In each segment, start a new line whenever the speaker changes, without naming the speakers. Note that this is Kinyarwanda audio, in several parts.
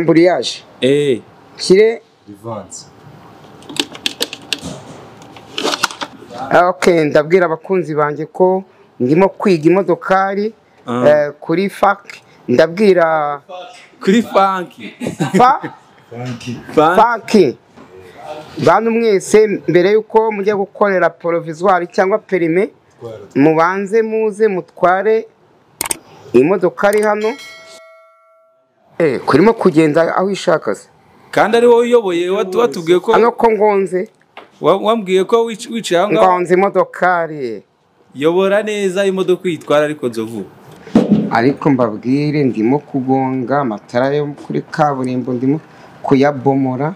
Embrayage. Shyire
reverse.
Okay, ndabwira abakunzi banjye ko ndimo kwiga imodokari kuri FAC, ndabwira
kuri funky.
Funky. Bantu mwese mbere yuko mujya gukorera provisoire cyangwa permis, mubanze muze mutware imodokari hano. Kurimo kugenda aho ishaka se.
Kandi ari wowe uyoboye, watubwiye ko
hano ko ngonze.
Wambwiye ko wicaye aho ngaho.
Ngonze imodokari.
Yobora neza imodoka uyitwara ariko Nzovu.
Ariko mbabwire ndimo kugonga amatara yo kuri kaburimbo, ndimo kuyabomora.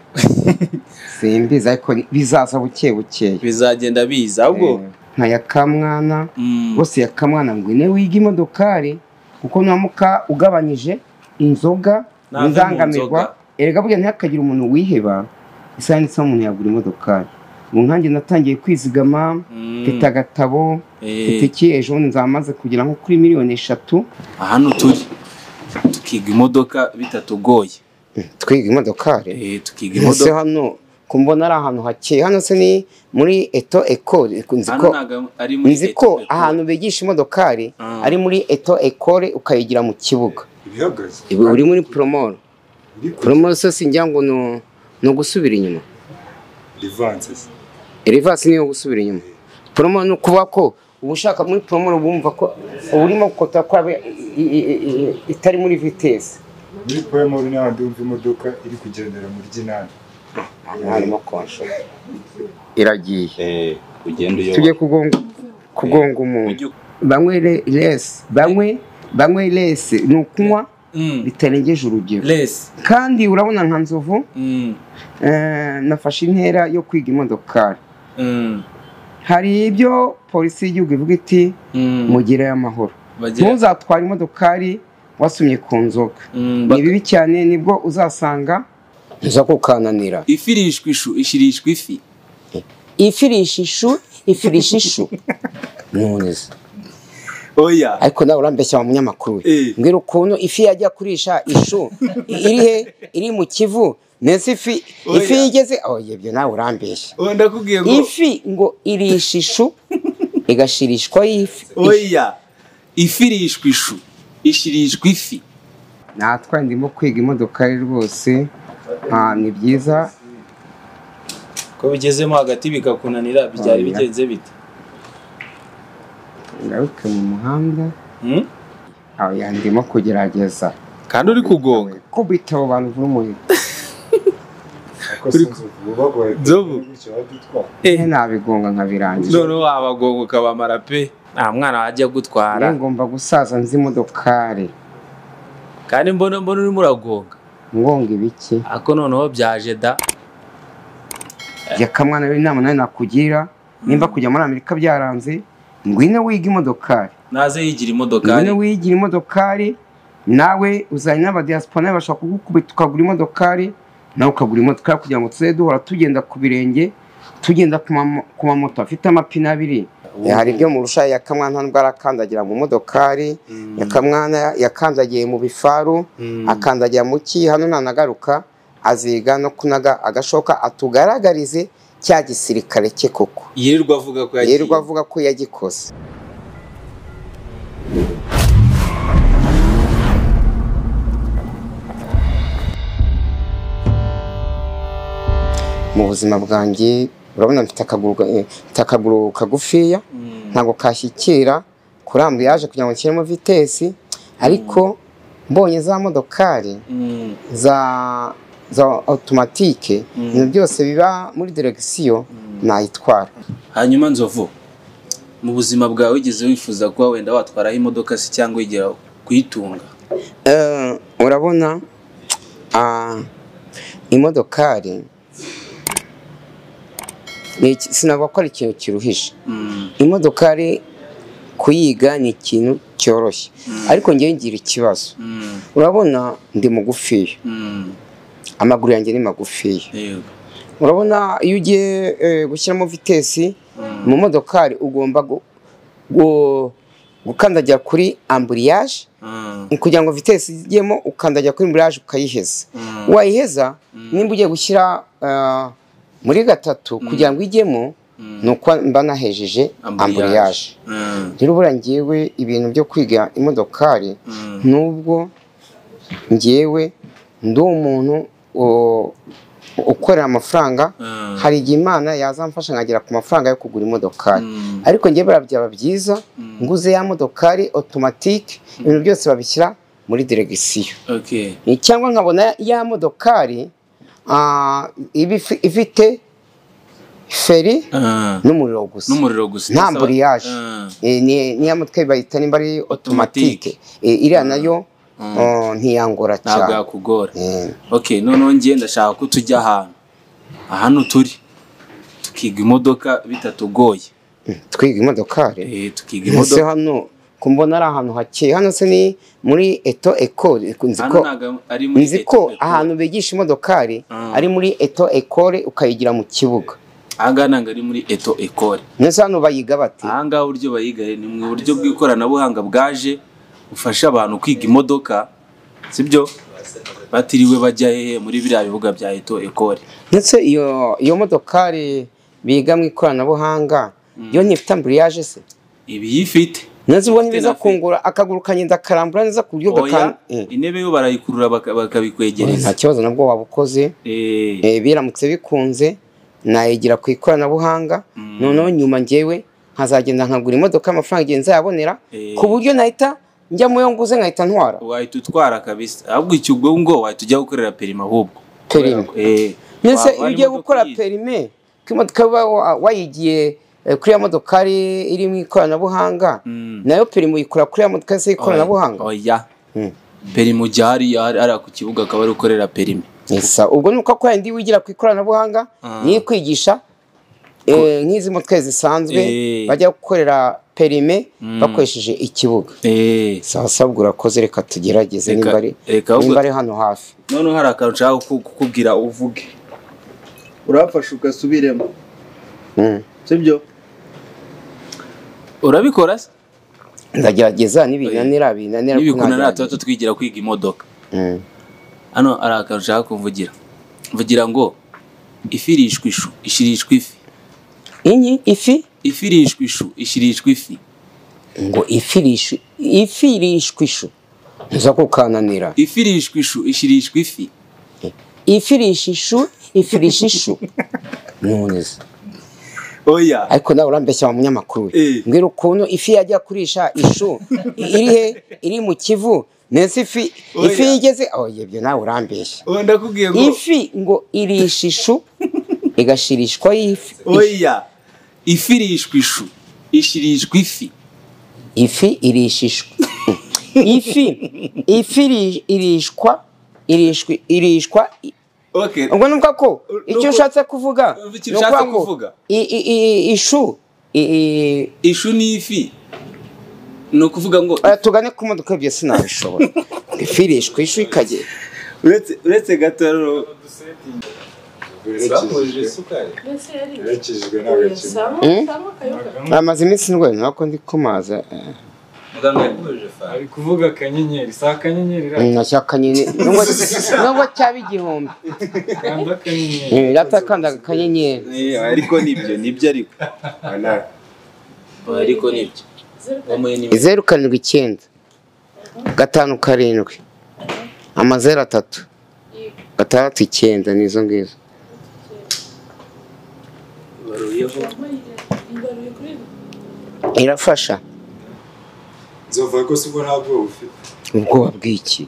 Simbizi ariko bizaza buke buke.
Bizagenda biza ahubwo.
Nka Yakamwana, bose Yakamwana ngo ine wiga imodokari kuko namuka ugabanyije inzoga nzangamirwa. Erega burya ntihakagira umuntu wiheba, isaha n'isaha umuntu yagura imodokari. Ubu nkanjye natangiye kwizigama, mfite agatabo, mfite iki, ejo bundi nzamaze kugera nko kuri 3 miliyoni.
Hano turi tukiga imodoka bitatugoye.
Twiga imodokari?
Tukiga imodoka.
Ese hano kumbona ari ahantu hakeye, hano se ni muri auto école? Nzi ko ahantu bigisha imodokari ari muri auto école, ukayigira mu kibuga. Uri muri promoro. Promoro se sinjya ngo no gusubira inyuma. Reverse niyo gusubira inyuma. Promoro no kuba ko ubushaka muri promoro bumva ko urimo kota kwa itari muri vitesse.
Muri promoro ni handi umva imodoka iri kugendera muri ginani.
Harimo konsho. Iragiye.
Ugenda uyoba.
Tugiye kugonga umuntu. Bamwe less, bamwe less ni ukunywa bitarengeje urugero. Kandi urabona nka Nzovu, nafashe intera yo kwiga imodokari. Hari ibyo polisi y'igihugu ivuga iti mugire amahoro. Ntuzatwara imodokari wasumye ku nzoga. Ni bibi cyane, nibwo uzasanga uza kukananira.
Ifirishwa ishu, ishirishwa ifi.
Ifirisha ishu, ifirisha ishu. None.
Oya.
Ariko nawe urambeshya wa munyamakuru we. Mbwira ukuntu ifi yajya kurisha ishu iri he? Iri mu Kivu. Nese ifi igeze, oya ibyo nawe urambeshya.
Oya ndakubwiye ngo
ifi ngo irisha ishu igashirishwa ifi.
Oya. Ifirishwa ishu, ishirishwa ifi.
Natwe ndimo kwiga imodokari rwose. Ni byiza.
Ko bigezemo hagati bikakunanira byari bigenze bite?
Ngaruke mu muhanda. Oya ndimo kugerageza.
Kandi uri kugonga.
Kubita abo bantu vurumuye.
Nzovu.
Nabigonga nkabirangiza.
None wabagonga ukabamara pe. Nta mwana wajya gutwara.
Ngomba gusaza nzi imodokari.
Kandi mbona urimo uragonga.
Ngonga ibiki?
Ako noneho byaje da.
Yakamwana rero inama nawe nakugira, nimba kujya muri Amerika byaranze, ngwino wiga imodokari.
Naze yigira imodokari.
Ngwino wigira imodokari, nawe uzanye n'abadiaspora bashaka kugukubita ukagura imodokari, nawe ukagura imodokari kugira ngo tuze duhora tugenda ku birenge, tugenda ku mamoto afite amapine abiri. Hari ibyo murusha Yakamwana ntabwo arakandagira mu modokari, Yakamwana yakandagiye mu bifaru, akandagira mu ki, hano nanagaruka aziga no kunaga agashoka atugaragarize cya gisirikare cye koko.
Yirirwa avuga ko yagiye.
Yirirwa avuga ko yagikoze. Mu buzima bwanjye urabona mfite akaguru kagufiya, ntabwo kashyikira kurambuye yaje kugira ngo nshyiremo vitesse, ariko mbonye za modokari za automatique, ibintu byose biba muri direction nayitwara.
Hanyuma Nzovu, mu buzima bwawe wigeze wifuza kuba wenda watwaraho imodoka se cyangwa wigera kuyitunga?
Urabona imodokari sinavuga ko ari ikintu kiruhije. Imodokari kuyiga ni ikintu cyoroshye, ariko ngewe ngira ikibazo. Urabona ndi mugufiya, amaguru yanjye ni magufiya. Urabona iyo ugiye gushyiramo vitesse mu modokari ugomba gukandagira kuri embrayage, kugira ngo vitesse igiyemo ukandagira kuri embrayage ukayiheza. Wayiheza nimba ugiye gushyira muri gatatu kugira ngo ijyemo, nuko mba nahejeje embrayage. Rero buriya ngewe ibintu byo kwiga imodokari, nubwo ngewe ndi umuntu ukorera amafaranga, hari igihe Imana yazamfasha nkagera ku mafaranga yo kugura imodokari, ariko ngewe buriya byaba byiza nguze ya modokari automatique, ibintu byose babishyira muri direction. Cyangwa nkabona ya modokari ifite feri n'umuriro gusa, nta embrayage. Ni ya mutwe bayita nimba ari automatique, iriya nayo ntiyangora cyane,
ntabwo yakugora. Okay, noneho ngiye ndashaka ko tujya ahantu turi tukiga imodoka bitatugoye.
Twiga imodokari?
Tukiga imodoka
hano kumbona ari ahantu hakeye. Hano se ni muri Eto Ecole, nzi ko ahantu bigisha imodokari ari muri Eto Ecole, ukayigira mu kibuga.
Aha ntabwo ari muri Eto Ecole.
Nese hano bayiga bate?
Aha ngaha uburyo bayiga ni mu buryo bw'ikoranabuhanga bwaje bufasha abantu kwiga imodoka, sibyo? Batiriwe bajya hehe muri biriya bibuga bya Eto Ecole.
Ndetse iyo modokari biga mu ikoranabuhanga yo ntifite embrayage se?
Ibi yifite.
Nese ubwo ntibiza kungura akaguru kanyenda karambura neza ku buryo
gakanda. Intebe yo barayikurura bakabikwegereza.
Nta kibazo nabwo wabukoze. Biramutse bikunze nayigira ku ikoranabuhanga, noneho nyuma ngewe nkazagenda nkagura imodoka amafaranga igihe nzayabonera, ku buryo nahita njya muyo nguze nkahita ntwara.
Wahita utwara kabisa. Ahubwo icyo ubwo ngo wahita ujya gukorera perime ahubwo.
Perime. Nese iyo ugiye gukora perime, ko imodoka wayigiye kuri ya modokari iri mu ikoranabuhanga, nayo perime uyikora kuri ya modoka se y'ikoranabuhanga?
Oya. Perime ujya hariya ku kibuga akaba ari ukorera perime.
Esa ubwo nuko ko yandi wigira ku ikoranabuhanga ni kwigisha nk'izi motwe zisanzwe bajya gukorera perime bakoresheje ikibuga. Sawa ubwo urakoze, reka tugerageze nimba ari hano hafi.
None hari akantu nshaka kukubwira uvuge. Urafasha ugasubiremo. Sibyo? Urabikora se?
Ndagerageza nibinanira binanira.
Nibikunanira tuba twigira kwiga imodoka. Hano ari akantu nshaka kuvugira. Mvugira ngo ifi irishwa ishu, ishirishwa ifi.
Inyi ifi?
Ifi irishwa ishu, ishirishwa ifi.
Ngo ifi irishwa ishu. Nza kukananira.
Ifi irishwa ishu, ishirishwa ifi.
Ifi irisha ishu, ifi irisha ishu. None.
Oya.
Ariko nawe urambeshya wa munyamakuru we. Mbwira ukuntu ifi yajya kurisha ishu iri he? Iri mu Kivu. Nese ifi igeze ibyo nawe urambeshya.
Ndakubwiye ngo
ifi ngo irisha ishu igashirishwa ifi.
Oya. Ifi irishwa ishu, ishirishwa ifi.
Ifi irisha ishu. Ifi irishwa irishwa.
Okay.
Ubwo nuko ko icyo ushatse kuvuga nuko ishu
ishu ni ifi. No kuvuga ngo
tugane ku modoka ibyo sinabishobora. Ifi irishwa ishu ikajye.
Uretse gato rero
amaze iminsi ndwaye nako ndi kumaza.
Ari kuvuga akanyenyeri, si akanyenyeri ra?
Nta akanyenyeri, nubwo cyaba igihumbi.
Kanda akanyenyeri.
Rata kanda akanyenyeri.
Ariko nibyo, nibyo ariko. Ariko nibyo.
0 7 9 5 7 0 3 6 9 nizo ngizo. Irafasha.
Nzovuga ko sibwo ntabwo ufite.
Ubwoba bw'iki?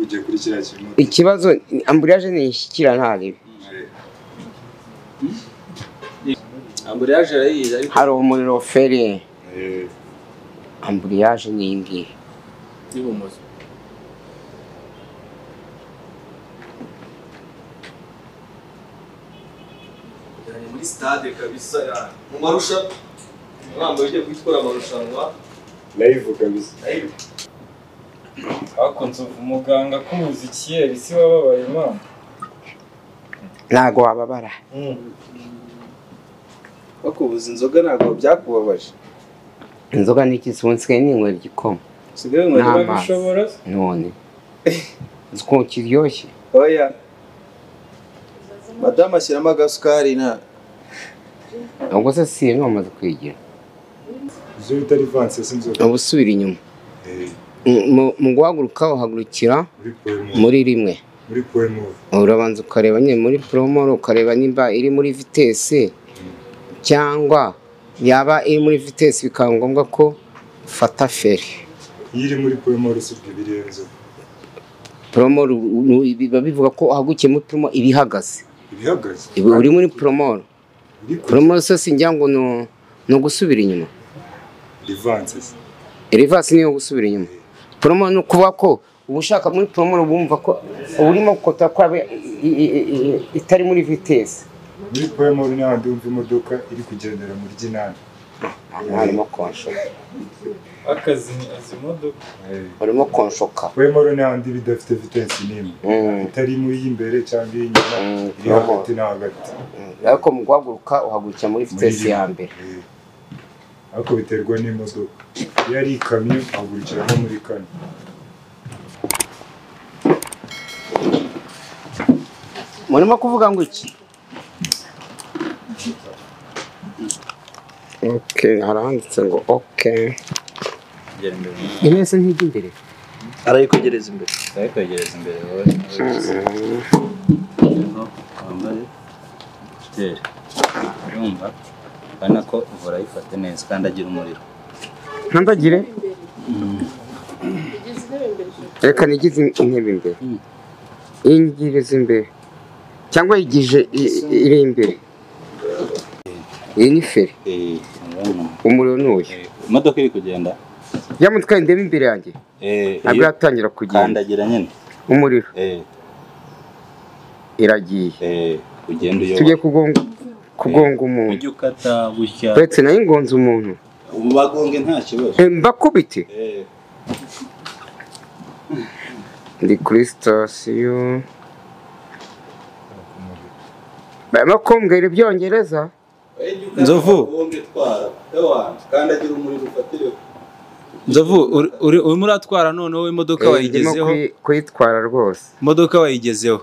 Ujye kuri kiriya kintu.
Ikibazo embrayage ni ishyikira ntaribe.
Embrayage arayizi ariko
hari umuriro feri. Embrayage ni ingi.
N'ibumoso.
Muri stade kabisa ya mu marusha mwambaye ugiye kwitwara amarushanwa
live kabisa.
Live.
Ako Nzovu umuganga k'umuziki si wababaye mama.
Ntago wababara.
Bakubuza inzoga ntago byakubabaje.
Inzoga ni iki? Nsigaye ninywera igikoma.
Usigaye unywera
bishobora?
None. Uko kiryoshye.
Oya.
Madamu ashyiramo agasukari na
Ubwo se si wamaze kwigira.
Izo bita rivanse sinzo.
Ubu usubira inyuma. Mu guhaguruka uhagurukira muri rimwe.
Muri promo.
Urabanza ukareba nyine muri promo, ukareba nimba iri muri vitesse cyangwa yaba iri muri vitesse bikaba ngombwa ko ufata feri.
Iyo iri muri promo rusubwe birenze.
Promo biba bivuga ko uhagukiye muri promo ibihagaze.
Ibihagaze.
Uri muri promo. Promo se sinjya ngo no gusubira inyuma.
Rivanse.
Reverse niyo gusubira inyuma. Promo no kuba ko ubushaka muri promo bumva ko urimo kota kwa itari muri vitesse.
Muri promo ni handi umva imodoka iri kugendera muri ginani.
Harimo konshoka.
Akazi ni azimodoka.
Harimo konshoka.
Promo ni handi bidafite vitesse nimwe. Itari muri imbere cyangwa inyuma. Iri hagati na hagati.
Ariko mu guhaguruka uhagurukira muri vitesse ya mbere.
Ariko biterwa n'imodoka. Iyo ari ikamyo ahagurukira nko muri kane.
Murimo kuvuga ngo iki? Okay, haranditse ngo okay. Inese ntijya imbere.
Arayikwegereza imbere.
Arayikwegereza imbere wowe. Wambaye tere. Urumva? Bana ko uvura ayifate neza kandi agira umuriro.
Ntandagire? Reka nigize intebe imbere. Ingiriza imbere. Cyangwa yigije iri imbere. Iyi ni feri. Umuriro n'uyu.
Imodoka iri kugenda.
Yamutwaye ndebe imbere yanjye. Ntabwo yatangira kugenda.
Kandagira nyine.
Umuriro. Iragiye.
Ugenda uyoba.
Tugiye kugonga umuntu.
Ujye ukata gutya.
Uretse nayo ingonze umuntu.
Bagonge nta kibazo.
Mbakubite. Ndi kuri sitasiyo. Barimo kumbwira ibyongereza.
Nzovu. Nzovu urimo uratwara noneho imodoka wayigezeho.
Ndimo kuyitwara rwose.
Imodoka wayigezeho.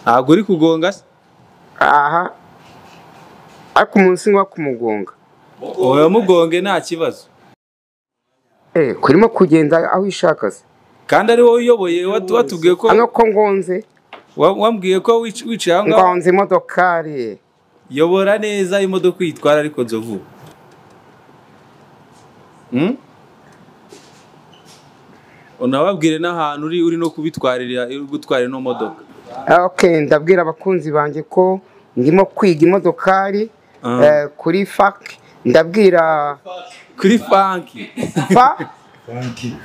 Ntabwo uri kugonga se?
Aha. Ariko umunsi ngwa kumugonga.
Oya mugonge nta kibazo.
Kurimo kugenda aho ishaka se.
Kandi ari wowe uyoboye watubwiye ko
hano ko ngonze.
Wambwiye ko wicaye aho ngaho.
Ngonze imodokari.
Yobora neza imodoka uyitwara ariko Nzovu. Unababwire n'ahantu uri no kubitwarira uri gutwara ino modoka.
Okay, ndabwira abakunzi banjye ko ndimo kwiga imodokari kuri FAC. Ndabwira
kuri funky.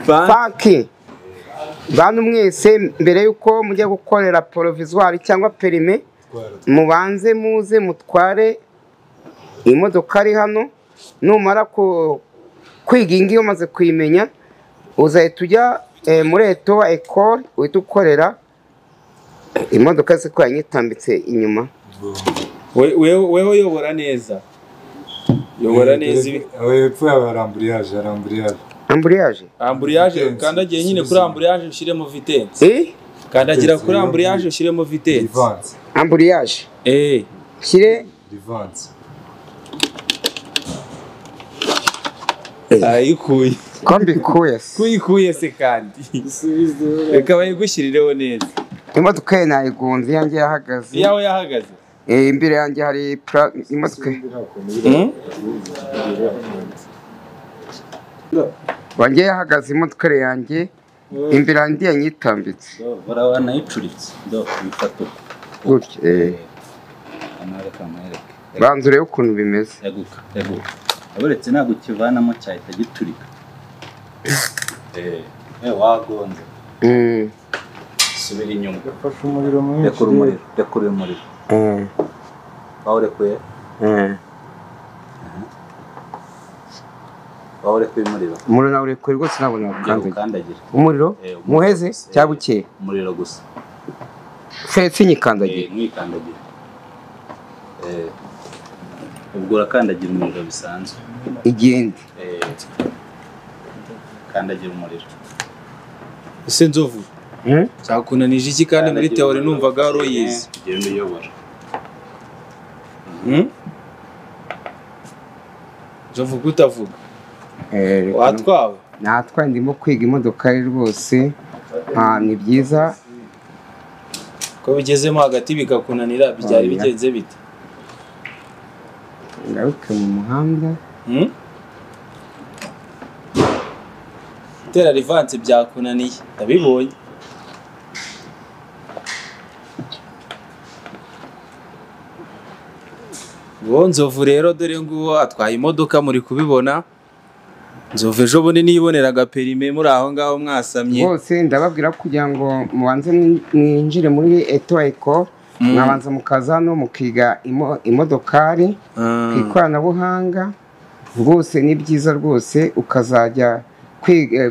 Funky. Bantu mwese mbere yuko mujya gukorera provisoire cyangwa perime mubanze muze mutware imodokari hano. Numara kwiga ingi umaze kuyimenya uzahita ujya muri eto école uhita ukorera imodoka se ko yanyitambitse inyuma.
Wewe yobora neza. Yobora neza ibi.
Hepfo yawe hari amburiyage, hari amburiyage.
Amburiyage?
Amburiyage kandagiye nyine kuri amburiyage ushyiremo vitesse. Kandagira kuri amburiyage ushyiremo vitesse.
Rivanse.
Amburiyage. Shyire
rivanse.
Ayikuye.
Ko mbikuye se?
Kuyikuye se kandi. Reka bayigushyirireho neza.
Imodoka ye nayigonze iyanjye yahagaze.
Iyawe yahagaze?
Imbere yanjye hari imodoka. Wanjye yahagaze imodoka yanjye imbere yanjye yanyitambitse.
Baranayicuritse. Ndo bifata uko.
Gutya. Banza urebe ukuntu bimeze.
Eguka, eguka. Aburetse ntabwo ukivanamo cyahita giturika. Wagonze. Subira inyuma.
Yafashe umuriro mwinshi.
Rekura umuriro, rekura umuriro. Bawurekuye? Bawurekuye umuriro.
Umuriro nawurekuye rwose ntabwo nawukandagira. Umuriro muheze cyangwa ukeye?
Umuriro gusa.
Fetse nyikandagira.
Mwikandagira. Ubwo urakandagira umuriro bisanzwe.
Igende.
Kandagira umuriro. Ese Nzovu Cyakunanije iki kandi muri teori numvaga wari uyizi?
Genda uyobora.
Nzovu kutavuga. Watwawe?
Natwaye, ndimo kwiga imodoka rwose. Ni byiza.
Ko bigezemo hagati bikakunanira byari bigenze bite?
Ngaruke mu muhanda.
Tera rivanse byakunaniye ndabibonye. Ngo Nzovu rero dore nguwo atwaye imodoka muri kubibona. Nzovu ejo bundi niboneraga perime muri aho ngaho mwasamye.
Bose ndababwira kugira ngo mubanze mwinjire muri Eto Eco, mwabanza mukaza no mukiga imodokari ku ikoranabuhanga. Rwose ni byiza rwose, ukazajya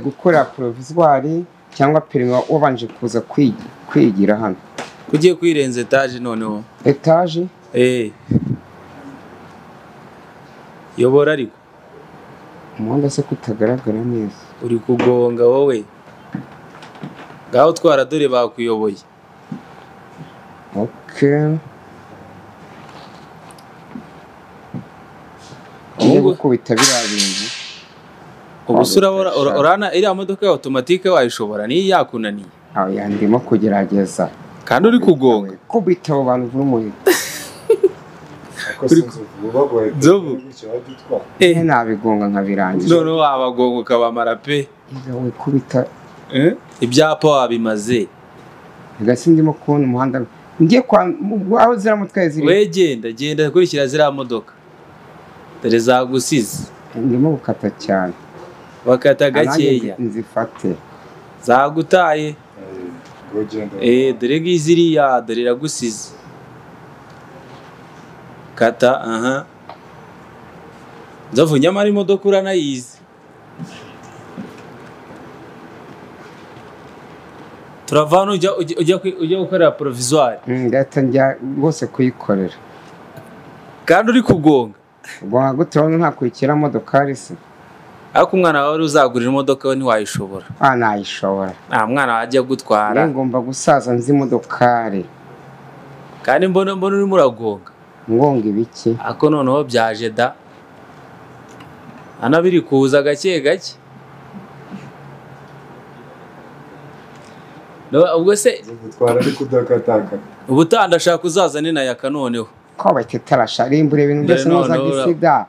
gukora provisoire cyangwa perime wabanje kuza kwigira hano.
Kugiye kwirenza etage noneho.
Etage?
Yobora ariko.
Umuhanda se kutagaragara neza.
Uri kugonga wowe. Ngaho twara dore bakuyoboye.
Okay. Ubu kubita biriya bintu.
Ubu se urana iriya modoka ya automatique wayishobora ni yakunaniye?
Oya, ndimo kugerageza.
Kandi uri kugonga.
Kubita abo bantu vura umuhigo.
Nzovu.
Nabigonga nkabirangiza.
None wabagonga ukabamara pe.
Iwe kubita
ibyapa wabimaze.
Gasi ndimo kubona umuhanda. Ngiye kwa aho zira mutwaye ziri.
We genda genda kurikira zira modoka. Dore zagusize.
Ndimo gukata cyane.
Bakata gakeya.
Nzifate.
Zagutaye. Dore ngiziriya dore iragusize. Kata aha. Nzovu nyamara imodoka uranayizi. Turavana ujya gukorera provisoire.
Ndahita njya rwose kuyikorera.
Kandi uri kugonga.
Ubwo gute urabona ntakwikira modokari se?
Ariko umwana wawe uzagurira imodoka we ntiwayishobora.
Nayishobora.
Nta mwana wajya gutwara.
Ngomba gusaza nzi imodokari.
Kandi mbona urimo uragonga.
Ngonga ibiki?
Ako noneho byaje da. Ana biri kuza gake gake. No ubwo se
gutwara ari kudakatakata.
Ubutaha ndashaka uzazane na yaka noneho.
Ko batetarasha rimbure ibintu byose noza gisida.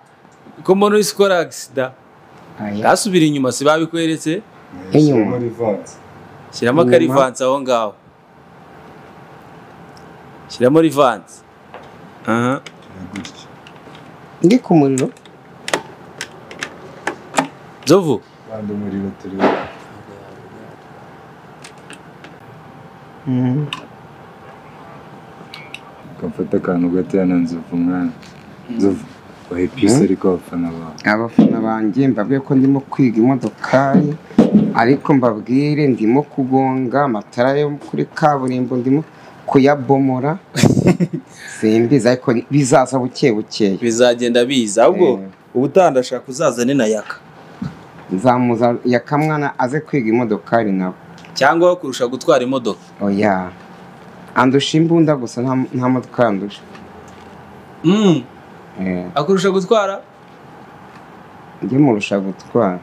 Ko mbona usikora accident. Gasubira inyuma si babikweretse?
Inyuma.
Shyiramo akarivanse aho ngaho. Shyiramo rivanse. Aha.
Ndi ku muriro.
Nzovu.
Bandi umuriro turi. Kamfata akantu gatoya na Nzovu mwana. Nzovu. Wahe peace ariko abafana bawe.
Abafana banjye mbabwiye ko ndimo kwiga imodokari, ariko mbabwire ndimo kugonga amatara yo kuri kaburimbo, ndimo kuyabomora. Simbizi ariko bizaza buke buke.
Bizagenda biza. Ahubwo ubutaha ndashaka uzazane na yaka.
Nzamuza yaka mwana aze kwiga imodokari nawe.
Cyangwa kurusha gutwara imodoka.
Oya. Andusha imbunda gusa nta modoka andusha.
Akurusha gutwara?
Njye murusha gutwara.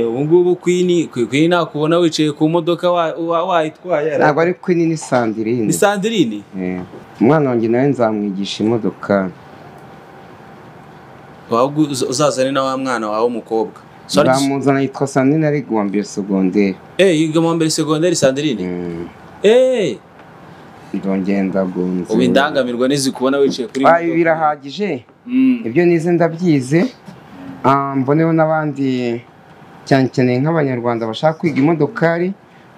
Ubu ngubu Queen nakubona wicaye ku modoka wayitwaye.
Ntabwo ari Queen ni Sandrine.
Ni Sandrine?
Umwana wanjye nawe nzamwigisha imodoka.
Uzazane na wa mwana wawe w'umukobwa.
Nzamuzana yitwa Sandrine ari mu wa mbere secondaire.
Yiga mu wa mbere secondaire Sandrine?
Ndongenda gonze.
Ubu indangamirwa nizikubona wicaye kuri
moto. Birahagije. Ibyo nize ndabyize. Mboneho n'abandi cyane cyane nk'abanyarwanda bashaka kwiga imodokari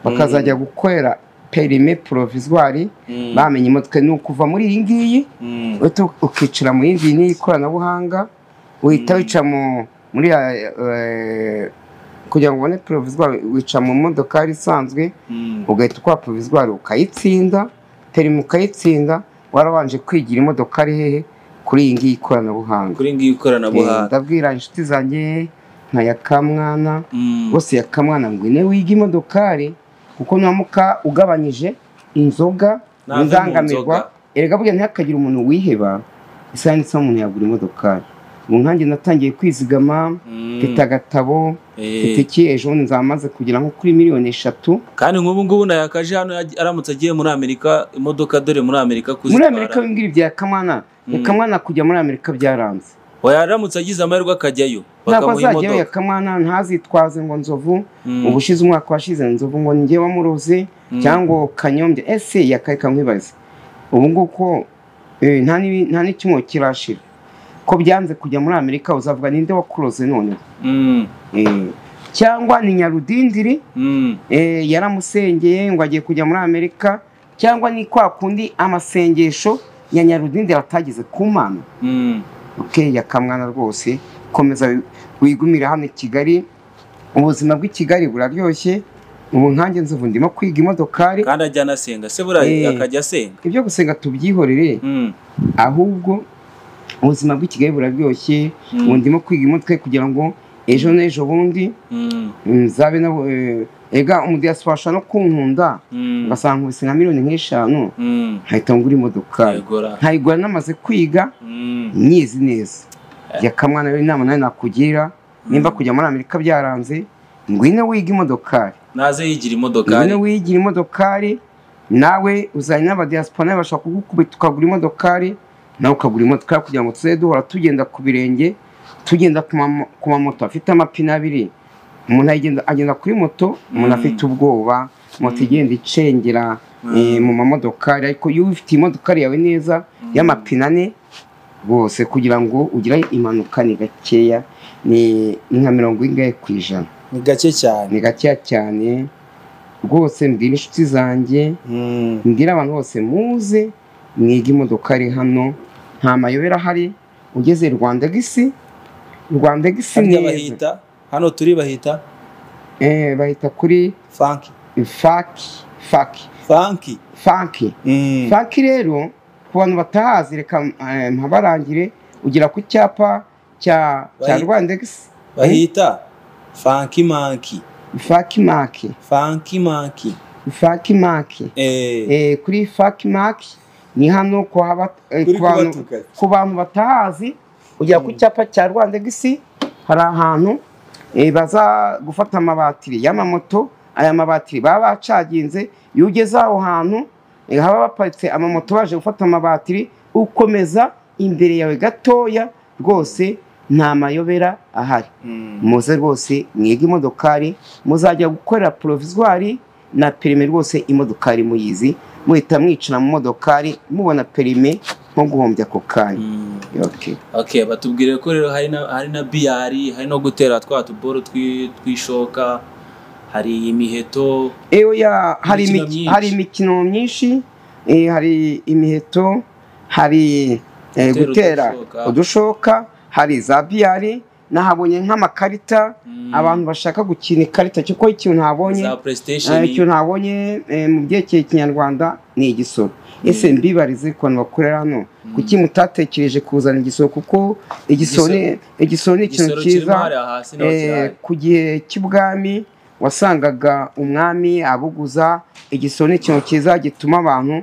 bakazajya gukorera perime provisoire bamenye imodoka. Ni ukuva muri iyi ngiyi ukicara mu yindi n'ikoranabuhanga, uhita wica muri kugira ngo ubone provisoire wica mu modokari isanzwe, ugahita ukora provisoire ukayitsinda, perime ukayitsinda, warabanje kwigira imodokari hehe? Kuri iyi ngiyi ikoranabuhanga.
Kuri ngiyi ikoranabuhanga.
Ndabwira inshuti zanjye nka Yakamwana, bose Yakamwana ngo ine wiga imodokari Kuko nuramuka ugabanyije inzoga indangamirwa, erega burya ntihakagire umuntu wiheba, isaha n'isaha umuntu yagura imodokari. Ubu nkanjye natangiye kwizigama, mfite agatabo, mfite iki, ejo bundi nzamaze kugera nko kuri 3 miliyoni.
Kandi nk'ubu ngubu nayakaje hano aramutse agiye muri Amerika, imodoka dore muri Amerika
Muri
kuzitwara.
Amerika wimbwira ibya Kamwana, Kamwana kujya muri Amerika byaranze.
Oya, aramutse agize amahirwe akajyayo
Ntabwo
bakamuha
azajyayo
imodoka.
Kamwana ntazitwaze ngo Nzovu, ubushize umwaka washize Nzovu ngo njye wamuroze cyangwa Kanyombya. Ese yakareka nkwibaze, ubu nguko nta n'icyumweru kirashira ko byanze kujya muri Amerika, uzavuga ninde wakuroze noneho? Cyangwa ni Nyarudindiri yaramusengeye ngo agiye kujya muri Amerika, cyangwa ni kwa kundi amasengesho ya Nyarudindiri atageze ku Mana? Okay, Yakamwana rwose komeza wigumire hano i Kigali, ubuzima bw'i Kigali buraryoshye. Ubu nkanjye Nzovu ndimo kwiga imodokari.
Kandi ajya anasenga se buriya? Akajya asenga.
Ibyo gusenga tubyihorere, ahubwo ubuzima bw'i Kigali buraryoshye. Ubu ndimo kwiga imodoka kugira ngo ejo n'ejo bundi nzabe na ega umudiyasipora ashobora no kunkunda, ugasanga nkubise nka 5 miliyoni nkahita ngura imodokari,
Yegora.
nkayigura namaze kwiga, nyizi neza. Yakamwana rero, inama nawe nakugira, nimba kujya muri Amerika byaranze, ngwino wiga imodokari.
Naze yigira imodokari.
Ngwino wigira imodokari, nawe uzanye n'abadiyasipora nawe bashobora kugukubita ukagura imodokari, nawe ukagura imodokari kugira ngo tuzajye duhora tugenda ku birenge, tugenda ku mamoto afite amapine abiri. Umuntu agenda kuri moto, umuntu afite ubwoba, moto igenda icengera mu mamodokari. Ariko iyo ufite imodokari yawe neza y'amapine ane rwose, kugira ngo ugire impanuka ni gakeya, ni nka 40%.
Ni gake cyane.
Ni gakeya cyane rwose. Mbwira inshuti zanjye, mbwira abantu bose, muze mwige imodokari hano, nta mayobera ahari. Ugeze Rwandegisi, Rwandegisi
Harya
neza.
Bahita hano turi bahita?
Bahita kuri
Funky.
Faki, faki.
Funky.
Funky. Funky rero ku bantu batahazi, reka mpabarangire. Ugera ku cyapa cya Rwandegisi.
Bahita Funky Monkey.
Funky Maki.
Funky Monkey.
Funky Maki. Kuri Funky Maki ni hano ku haba
Kuri
ku bantu
kubatuka.
Ku bantu batahazi, ugera ku cyapa cya Rwandegisi, hari ahantu baza gufata amabatiri y'amamoto. Aya mabatiri baba bacaginze. Iyo ugeze aho hantu haba baparitse amamoto baje gufata amabatiri, ukomeza imbere yawe gatoya, rwose nta mayobera ahari. Muze rwose mwige imodokari, muzajya gukorera provisoire na permis rwose imodokari muyizi, muhita mwicara mu modokari mubona permis nko guhombya ako kanya. Okay.
Okay, batubwire ko rero hari na billard, hari no gutera twa tuboro twishoka, hari imiheto.
Oya, hari
Imikino myinshi.
Hari imikino myinshi, hari imiheto, hari
Gutera
gutera
udushoka.
Udushoka, hari za billard, nahabonye nk'amakarita, abantu bashaka gukina ikarita, kuko ikintu ntabonye
za PlayStation.
Ikintu ntabonye mu byerekeye ikinyarwanda ni igisoro. Ese mbibarize ku bantu bakorera hano, kuki mutatekereje kuzana igisoro? Kuko igisoro ni ikintu
Igisoro kirimo
cyiza.
hariya hasi naho kirahari.
Ku gihe cy'ubwami wasangaga umwami abuguza. Igisoro ni ikintu cyiza gituma abantu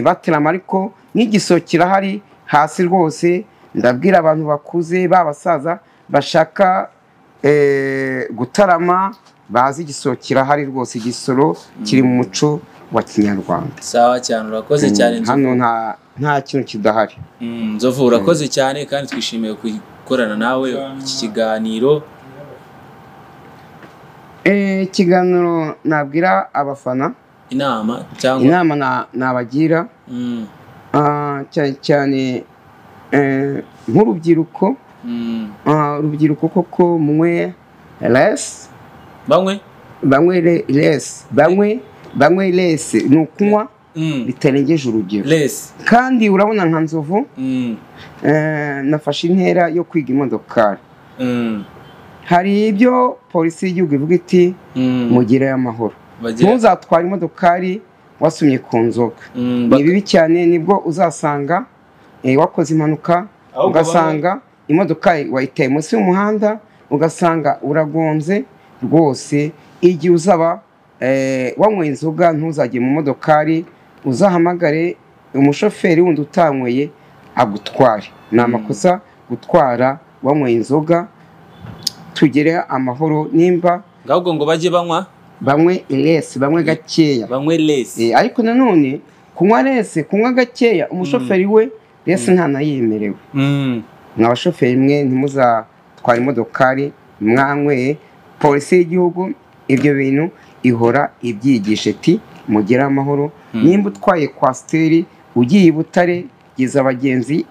baterama, ariko n'igisoro kirahari hasi rwose. Ndabwira abantu bakuze b'abasaza bashaka gutarama, bazi igisoro kirahari rwose. Igisoro kiri mu muco wa kinyarwanda.
Sawa cyane, urakoze cyane Nzovu.
Hano nta kintu kidahari.
Nzovu, urakoze cyane kandi twishimiye gukorana nawe iki kiganiro.
Ikiganiro nabwira abafana,
Inama cyangwa
inama nabagira, cyane cyane nk'urubyiruko, urubyiruko koko munywe less.
Banywe?
Banywe less, banywe less, ni ukunywa bitarengeje urugero.
Less.
Kandi urabona nka Nzovu, nafashe intera yo kwiga imodokari. Hari ibyo polisi y'igihugu ivuga iti mugireyo amahoro, ntuzatware imodokari wasomye ku nzoga. Ni bibi cyane, nibwo uzasanga wakoze impanuka,
Ahubwo
ugasanga imodoka wayiteye munsi y'umuhanda, ugasanga uragonze rwose igihe uzaba Wanyweye inzoga ntuzajye mu modokari, uzahamagare umushoferi wundi utanyweye agutware. Ni amakosa gutwara wanyweye inzoga. Tugere amahoro. Nimba
ahubwo ngo bajye banywa,
banywe less, banywe gakeya,
banywe less.
Ariko nanone kunywa less, kunywa gakeya, umushoferi we less ntanayemerewe. Mwa bashoferi mwe ntimuzatwara imodokari mwanyweye. Polisi y'igihugu ibyo bintu ihora ibyigisha iti mugere amahoro. Nimba utwaye kwasiteri ugiye i Butare, geza abagenzi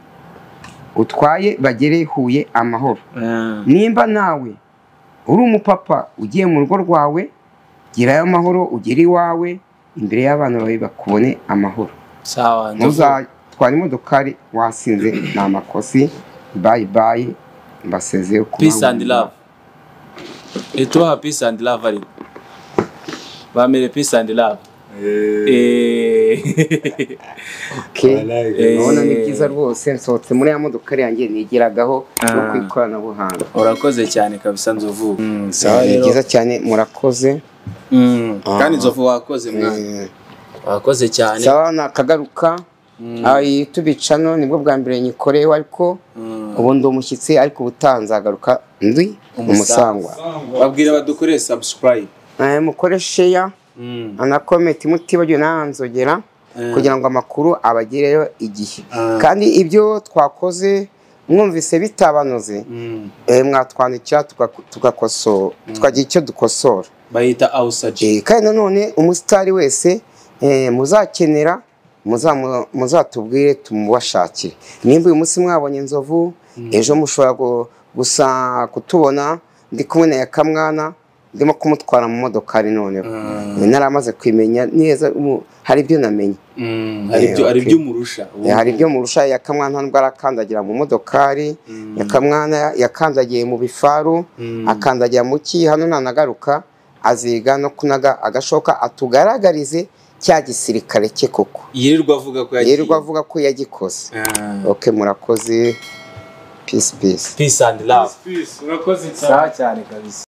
utwaye bagere Huye amahoro. Nimba nawe uri umupapa ugiye mu rugo rwawe, gerayo amahoro, ugere iwawe imbere y'abana bawe bakubone amahoro.
Sawa,
ntuzatwara imodokari wasinze, ni amakosi. Bye bye, mbasezeye.
Peace and love. Tubaha peace and love, ariko bamere peace and love.
Urabona ni byiza rwose, nsohotse muri ya modokari yanjye nigiragaho no ku ikoranabuhanga.
Urakoze cyane kabisa Nzovu.
Ni byiza cyane, murakoze.
Kandi Nzovu wakoze mwana, wakoze cyane.
Sawa, nakagaruka tubicano nibwo bwa mbere nyikorewe, ariko ubu ndi umushyitsi, ariko ubutaha nzagaruka ndi umusangwa.
Babwira badukorere subscribe,
mukore share na comment, mutibagiwe nanzogera kugira ngo amakuru abagereyo igihe. Kandi ibyo twakoze mwumvise bitabanoze, mwatwandikira tugakosora, tukagira icyo dukosora.
Bayita awusaji.
Kandi nanone umusitari wese muzakenera muzatubwire tumubashakire. Nimba uyu munsi mwabonye Nzovu, ejo mushobora gusa kutubona ndi kumwe na Yakamwana, ndimo kumutwara mu modokari. Noneho naramaze kwimenya neza, hari ibyo namenye,
hari ibyo murusha,
hari ibyo murusha. Yakamwana ntabwo arakandagira mu modokari, Yakamwana yakandagiye mu bifaru, akandagira mu ki. Hano nanagaruka aziga no kunaga agashoka, atugaragarize cya gisirikare cye koko
yirirwa avuga
ko yagikoze. Okay, murakoze. Peace peace.
Peace and love.
Peace. Urakoze cyane kabisa.